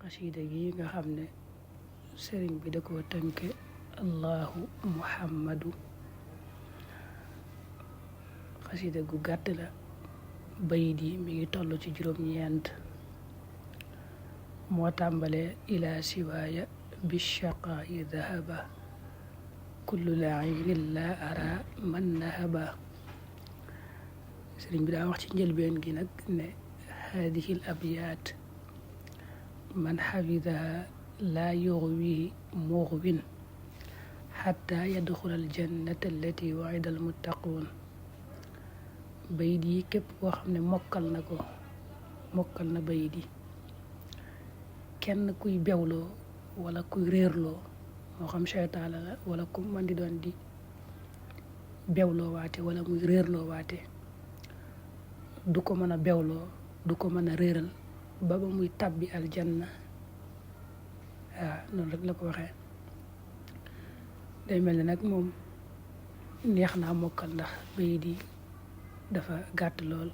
xasida gi nga xam ne sëriñ bi da koo tënke allahu muhammadu. xasida gu gàtt la, bayit yi mi ngi toll ci juróom-ñeent. moo tàmbale ila siwaaya bishaqaa'i dahaba kullu lainin la ara man nahaba. sëriñ bi daa wax ci njëlbeen gi nag ne hadihi l abyaat man xafidaha laa yuxwihi muxwin xatta yadxula aljannata allati waida almuttaquun. bayit yi képp koo xam ne mokkal na bayit yi, kenn kuy bewloo wala kuy réerloo, moo xam seytaane la wala ku man di doon di bewloo waate wala muy réerloo waate, du ko mën a bewloo, du ko mën a réeral ba muy tàbbi aljanna. noonu rek la ko waxee. day mel ni nag moom neex naa mokkal ndax bayit yi dafa gàtt lool.